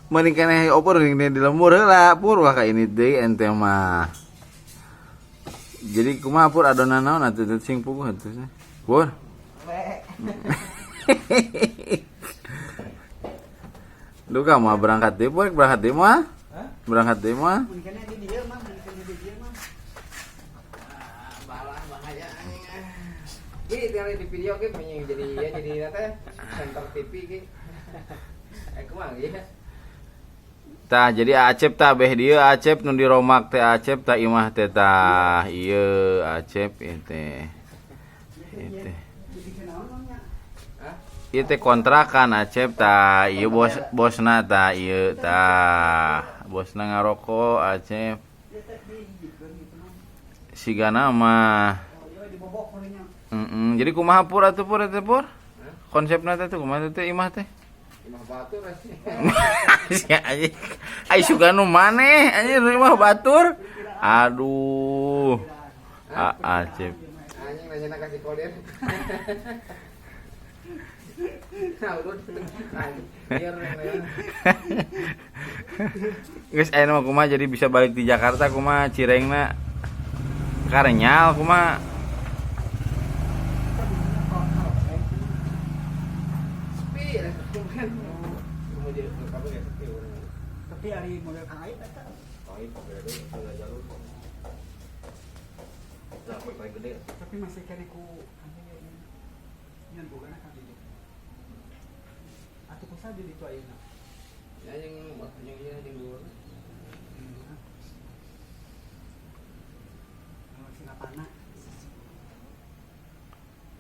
Mending keneh opor mending di lembur heula pur wah ka ini deui ente mah. Jadi kumaha pur adonan naon atuh teh sing puguh atuh teh. Pur. Duka mah berangkat deui pur, berangkat deui mah. Berangkat deui mah. Mun keneh di dieu mah, mun keneh di dieu mah. Balah bahaya anjing. Ki tinggal di video ki jadi ya jadi teh center TV ki. Eh kumaha ge? Tah jadi Acep tah beh dieu Acep nu di Romak teh Acep tah imah teh tah ieu Acep ieu teh. Ieu teh. Jadi kenaon mah nya? Hah? Ieu teh kontrakan Acep tah ieu bos bosna tah ieu tah. Bosna ngaroko Acep. Ieu teh dihijikeun gitu mah. Sigana mah. Oh, ieu dibobok kuring nya. Heeh. Jadi kumaha pur atuh pur teh pur? Konsepna teh tuh kumaha teh imah teh? Imah batur anjing. Sia anjing. Ai sugan nu maneh anjing nu imah batur. Aduh. Acep. Anjing nanya kasih kodir. Nah, udah anjing. Biar Geus aya mah kumaha jadi bisa balik di Jakarta kumaha cirengna karenyal kumaha. Sepi kan. Mau jadi kabeh ge sepi urang. Tapi ari model Kang Aip eta. Oh, iya, kok beda beda jalur kok. Lah, paling gede. Tapi masih keneh ku anu nyan bogana ka dieu. Atuh kusaha di ditu ayeuna? Ya yang yang ieu jeung dulur. Sinapana.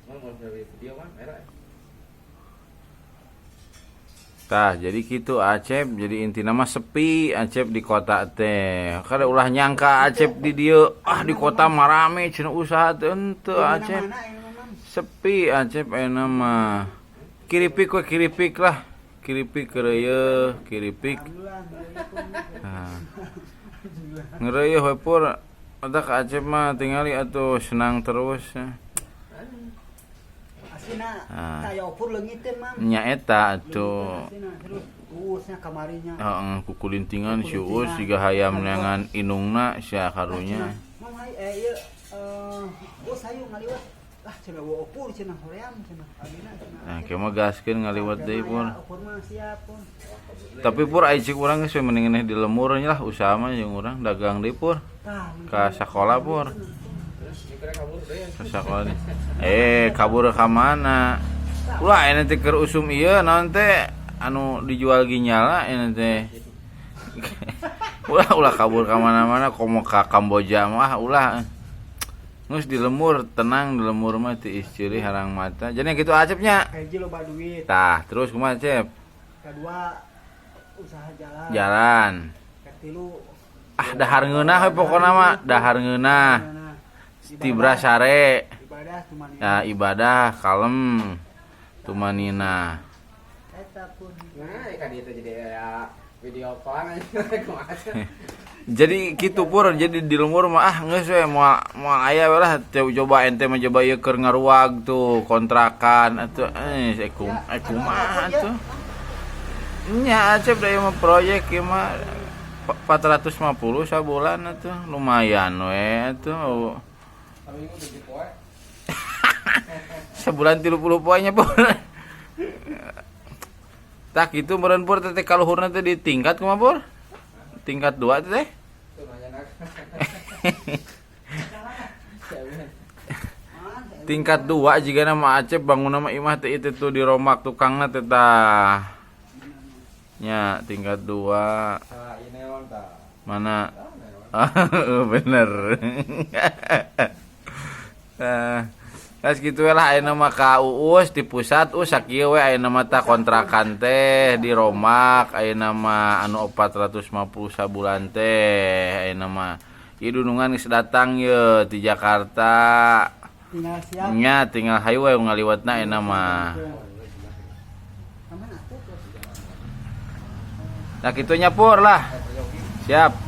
Mau mau dari video mah merah. Tah, jadi gitu Acep, jadi intina mah sepi Acep di kota teh. Kada ulah nyangka Acep di dieu, ah di kota mah rame cenah usaha teh henteu Acep. Mana ayeuna mah? Sepi Acep ayeuna mah. Kiripik we kiripik lah. Kiripik keureuyeeh, kiripik. Alhamdulillah. Nah. Ngeureuyeeh we pur. Otak Acep mah tingali atuh senang terus. Asina Ah. taya opur leungiteun mam. Nya eta atuh. Asina terus uusnya kamarinya. Heeh, kukulintingan si Uus siga hayam neangan inungna sia karunya. Mam hay ieu uus hayu ngaliwat. Lah cenah wa opur cenah hoream cenah abina cenah. Nah, kieu mah gaskeun ngaliwat deui pur. Opur mah siap pun. Tapi pur ai cik urang geus we mending di lemur nya lah usaha mah jeung urang dagang deui pur. Tah, Ka sakola pur. Terus mikirnya kabur deh. Ka sakola nih. Eh, kabur ka mana? Ulah aya teh keur usum ieu naon teh anu dijual ginyala aya teh. Ulah ulah kabur ka mana-mana komo ka Kamboja mah ulah. Geus di lemur tenang di lemur mah teu isceurih harang mata. Jadi kitu Acepnya. Kahiji loba duit, Tah, terus kumaha Acep? kedua usaha jalan. Jalan. Katilu Ah dahar ngeunah we pokona mah, dahar ngeunah. Tibra sare. Ibadah tumanina. Ya ibadah kalem tumanina. Eta pun. Nah, ikan itu jadi ya video call aja kumaha. Jadi kitu pur, jadi di lemur mah ah geus we moal moal aya we lah teu coba ente mah coba ieu keur ngaruag tuh kontrakan atuh kumaha atuh. Nya Acep da ieu mah proyek ieu mah 450 sabulan atuh lumayan we atuh. Saminggu 7 poe. Sebulan 30 poe nya pur. Tah kitu meureun pur teh kaluhurna teh di tingkat kumaha pur? Tingkat 2 teh. Tuh nanya nak. Tingkat 2 jika nama Acep bangun nama imah teh itu tuh di Romak tukangna teh tah. Nya tingkat 2. Salah ieu neon tah. Mana? Bener. Terus gitu lah ayeuna mah ka Uus di pusat Uus sakieu we ayeuna mah tah kontrakan teh di Romak ayeuna mah anu 450 sabulan teh ayeuna mah ieu dunungan geus datang ye di Jakarta. Tinggal siap. Nya tinggal hayu we ngaliwatna ayeuna mah. Nah kitunya pur lah. Siap.